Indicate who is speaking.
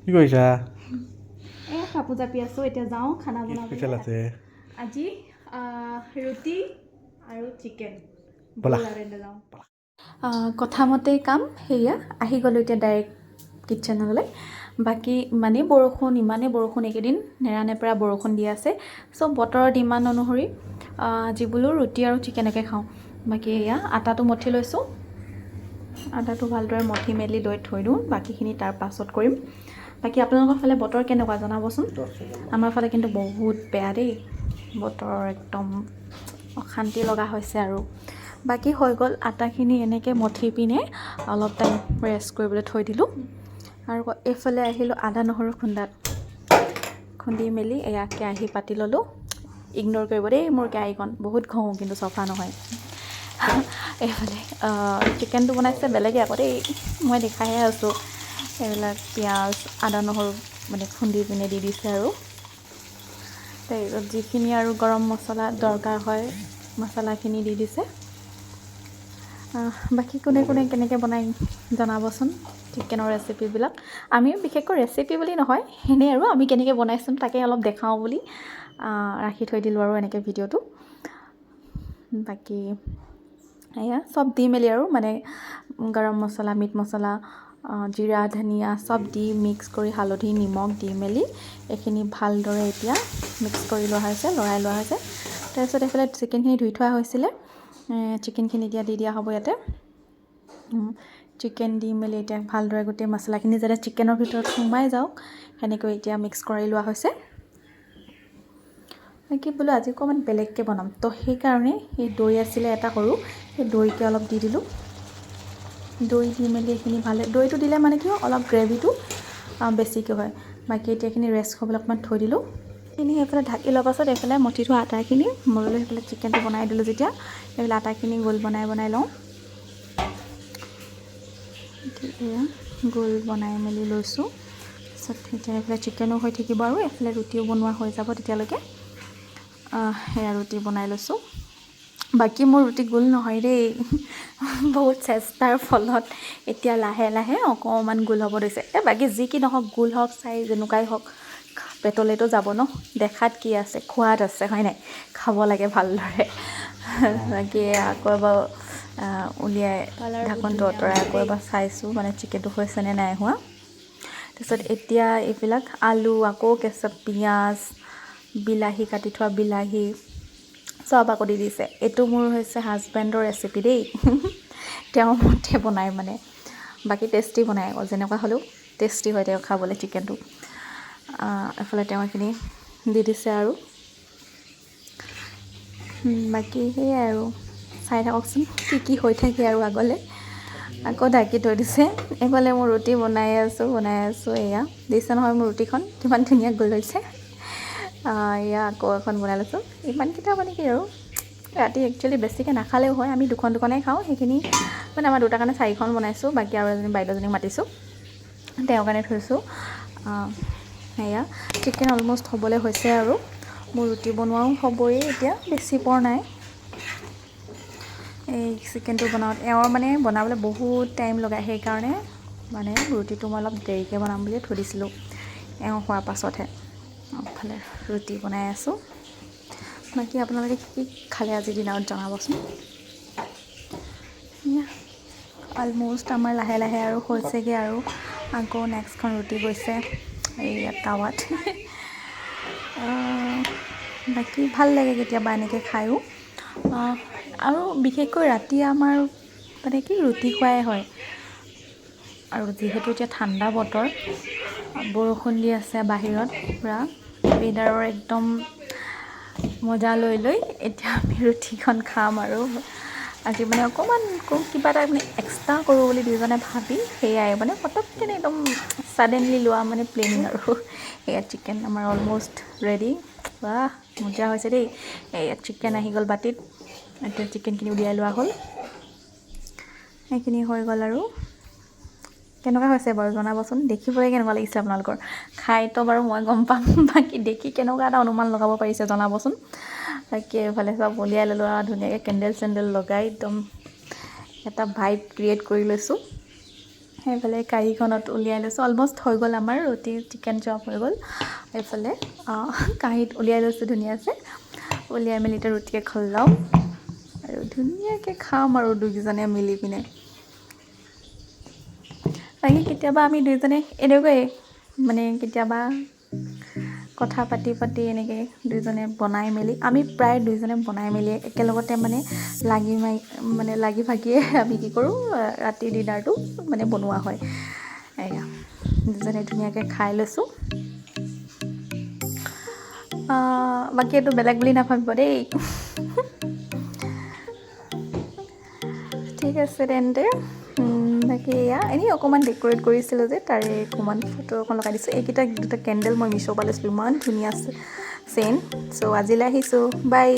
Speaker 1: কি কৰিছা?
Speaker 2: এই কাপোৰ জাপি আছোঁ। এতিয়া যাওঁ খানা
Speaker 1: কি
Speaker 2: বনাবলৈ।
Speaker 1: স্পেচিয়েল আছে?
Speaker 2: আজি ৰুটি আৰু চিকেন।
Speaker 1: ব'লা।
Speaker 2: ব'লা তেন্তে যাওঁ। কথা মতেই কাম। সেয়া আহি গ'লোঁ এতিয়া ডাইৰেক্ট কিটচেনলৈ। বাকী ইমানেই বৰষুণ, ইমানেই বৰষুণ, এইকেইদিন নেৰানেপেৰা বৰষুণ দি আছে। চ' বতৰৰ ডিমাণ্ড অনুসৰি আজি বোলো ৰুটি আৰু চিকেনকে খাওঁ। বাকী এয়া আটাটো মঠি লৈছোঁ। আটাটো ভালদৰে মঠি মেলি লৈ থৈ দিওঁ, বাকীখিনি তাৰ পাছত কৰিম। বাকী আপোনালোকৰ ফালে বতৰ কেনেকুৱা জনাবচোন। আমাৰ ফালে কিন্তু বহুত বেয়া দেই বতৰ, একদম অশান্তি লগা হৈছে। আৰু বাকী হৈ গ'ল, আটাখিনি এনেকৈ মঠি পিনে অলপ টাইম ৰেষ্ট কৰিবলৈ থৈ দিলোঁ। আৰু এইফালে আহিলোঁ আদা নহৰু খুন্দাত। খুন্দি মেলি এয়া কেৰাহী পাতি ল'লোঁ। ইগন'ৰ কৰিব দেই মোৰ কেৰাহীখন, বহুত ঘঁহোঁ কিন্তু চফা নহয়। এইফালে চিকেনটো বনাইছে বেলেগে আকৌ দেই, মই দেখাইহে আছোঁ। এইবিলাক পিঁয়াজ, আদা, নহৰু মানে খুন্দি পিনে দি দিছে। আৰু তাৰপিছত যিখিনি আৰু গৰম মছলা দৰকাৰ হয়, মছলাখিনি দি দিছে। বাকী কোনে কোনে কেনেকৈ বনায় জনাবচোন চিকেনৰ ৰেচিপিবিলাক। আমি বিশেষকৈ ৰেচিপি বুলি নহয়, এনেই আৰু আমি কেনেকৈ বনাইছোঁ তাকে অলপ দেখাওঁ বুলি ৰাখি থৈ দিলোঁ আৰু এনেকৈ ভিডিঅ'টো। বাকী এয়া চব দি মেলি আৰু মানে গৰম মছলা, মিট মছলা, জিৰা, ধনিয়া চব দি মিক্স কৰি, হালধি, নিমখ দি মেলি এইখিনি ভালদৰে এতিয়া মিক্স কৰি লোৱা হৈছে, লৰাই লোৱা হৈছে। তাৰপিছত এইফালে চিকেনখিনি ধুই থোৱা হৈছিলে, চিকেনখিনি এতিয়া দি দিয়া হ'ব ইয়াতে। চিকেন দি মেলি এতিয়া ভালদৰে গোটেই মছলাখিনি যাতে চিকেনৰ ভিতৰত সোমাই যাওক, সেনেকৈ এতিয়া মিক্স কৰি লোৱা হৈছে। বাকী বোলো আজি অকণমান বেলেগকৈ বনাম, তো সেইকাৰণে এই দৈ আছিলে এটা সৰু, সেই দৈকে অলপ দি দিলোঁ। দৈ দি মেলি এইখিনি ভালে, দৈটো দিলে মানে কি হয়, অলপ গ্ৰেভিটো বেছিকৈ হয়। বাকী এতিয়া এইখিনি ৰেষ্ট হ'বলৈ অকণমান থৈ দিলোঁ। এইখিনি সেইফালে ঢাকি লোৱাৰ পাছত এইফালে মঠি থোৱা আটাখিনি মই বোলো সেইফালে চিকেনটো বনাই দিলোঁ যেতিয়া, এইফালে আটাখিনি গোল বনাই বনাই লওঁ। এয়া গোল বনাই মেলি লৈছোঁ। তাৰপিছত এতিয়া এইফালে চিকেনো হৈ থাকিব আৰু এইফালে ৰুটিও বনোৱা হৈ যাব তেতিয়ালৈকে। সেয়া ৰুটি বনাই লৈছোঁ। বাকী মোৰ ৰুটি গোল নহয় দেই, বহুত চেষ্টাৰ ফলত এতিয়া লাহে লাহে অকণমান গোল হ'ব ধৰিছে। এই বাকী যি কি নহওক, গোল হওক, চাই যেনেকুৱাই হওক, পেটলৈতো যাব ন। দেখাত কি আছে, খোৱাত আছে, হয় নাই? খাব লাগে ভালদৰে। বাকী আকৌ এবাৰ উলিয়াই ঢাকনটো আঁতৰাই আকৌ এবাৰ চাইছোঁ মানে চিকেনটো হৈছেনে নাই হোৱা। তাৰপিছত এতিয়া এইবিলাক আলু, আকৌ কেঁচা পিঁয়াজ, বিলাহী, কাটি থোৱা বিলাহী চব আকৌ দি দিছে। এইটো মোৰ হৈছে হাজবেণ্ডৰ ৰেচিপি দেই, তেওঁৰ মতে বনায় মানে। বাকী টেষ্টি বনায় আকৌ, যেনেকুৱা হ'লেও টেষ্টি হয় তেওঁ খাবলৈ চিকেনটো। এফালে তেওঁ এইখিনি দি দিছে। আৰু বাকী সেয়াই আৰু চাই থাককচোন কি কি হৈ থাকে আৰু আগলৈ। আকৌ ঢাকি থৈ দিছে। এইফালে মই ৰুটি বনাই আছোঁ, বনাই আছোঁ। এয়া দিছে নহয় মোৰ ৰুটিখন কিমান ধুনীয়া গোল হৈছে। এয়া আকৌ এখন বনাই লৈছোঁ। ইমানকেইটা মানে কি আৰু ৰাতি একচুৱেলি বেছিকৈ নাখালেও হয়, আমি দুখন দুখনেই খাওঁ। সেইখিনি মানে আমাৰ দুটাৰ কাৰণে চাৰিখন বনাইছোঁ। বাকী আৰু এজনী বাইদেউজনীক মাতিছোঁ, তেওঁৰ কাৰণে থৈছোঁ। সেয়া চিকেন অলমষ্ট হ'বলৈ হৈছে আৰু মোৰ ৰুটি বনোৱাও হ'বই এতিয়া, বেছি পৰ নাই। এই চিকেনটো বনাওঁতে এওঁৰ মানে বনাবলৈ বহুত টাইম লগায়, সেইকাৰণে মানে ৰুটিটো মই অলপ দেৰিকৈ বনাম বুলিয়ে থৈ দিছিলোঁ, এওঁ হোৱাৰ পাছতহে। আগফালে ৰুটি বনাই আছোঁ। বাকী আপোনালোকে কি কি খালে আজিৰ দিনত জনাবচোন। অলম'ষ্ট আমাৰ লাহে লাহে আৰু হৈছেগৈ আৰু আকৌ নেক্সটখন ৰুটি গৈছে এই টাৱাত। বাকী ভাল লাগে কেতিয়াবা এনেকৈ খায়ো। আৰু বিশেষকৈ ৰাতি আমাৰ মানে কি ৰুটি খোৱাই হয়। আৰু যিহেতু এতিয়া ঠাণ্ডা বতৰ, বৰষুণ দি আছে বাহিৰত, পূৰা ৱেডাৰৰ একদম মজা লৈ লৈ এতিয়া আমি ৰুটিখন খাম। আৰু আজি মানে অকণমান কিবা এটা মানে এক্সট্ৰা কৰোঁ বুলি দুয়োজনে ভাবি, সেয়াই মানে পটককৈ একদম ছাডেনলি লোৱা মানে প্লেনিং। আৰু সেয়া চিকেন আমাৰ অলম'ষ্ট ৰেডি। বাহ, মজা হৈছে দেই। এয়া চিকেন আহি গ'ল বাতিত। এতিয়া চিকেনখিনি উলিয়াই লোৱা হ'ল। সেইখিনি হৈ গ'ল। আৰু কেনেকুৱা হৈছে বাৰু জনাবচোন। দেখিবলৈ কেনেকুৱা লাগিছে আপোনালোকৰ? খাইতো বাৰু মই গম পাম, বাকী দেখি কেনেকুৱা এটা অনুমান লগাব পাৰিছে জনাবচোন। বাকী এইফালে চব উলিয়াই ল'লোঁ আৰু ধুনীয়াকৈ কেণ্ডেল চেণ্ডেল লগাই একদম এটা ভাইব ক্ৰিয়েট কৰি লৈছোঁ। সেইফালে কাঁহীখনত উলিয়াই লৈছোঁ। অলমষ্ট হৈ গ'ল আমাৰ ৰুটি, চিকেন চপ হৈ গ'ল। এইফালে কাঁহীত উলিয়াই লৈছোঁ ধুনীয়াকৈ। উলিয়াই মেলি এতিয়া ৰুটি এখন ল'ম আৰু ধুনীয়াকৈ খাম আৰু দুইজনে মিলি পিনে। বাকী কেতিয়াবা আমি দুইজনে এনেকুৱাই মানে কেতিয়াবা কথা পাতি পাতি এনেকৈ দুইজনে বনাই মেলি, আমি প্ৰায় দুইজনে বনাই মেলি একেলগতে মানে লাগি মাৰি মানে লাগি ভাগিয়ে আমি কি কৰোঁ, ৰাতিৰ ডিনাৰটো মানে বনোৱা হয়। এয়া দুজনে ধুনীয়াকৈ খাই লৈছোঁ। বাকী এইটো বেলেগ বুলি নাভাবিব দেই। ঠিক আছে তেন্তে। বাকী এয়া এনেই অকণমান ডেক'ৰেট কৰিছিলোঁ যে, তাৰে অকণমান ফটো অকণ লগাই দিছোঁ। এইকেইটা দুটা কেণ্ডেল মই মিছ' পৰা লৈছিলোঁ, ইমান ধুনীয়া চেইন। চ' আজিলৈ আহিছোঁ, বাই।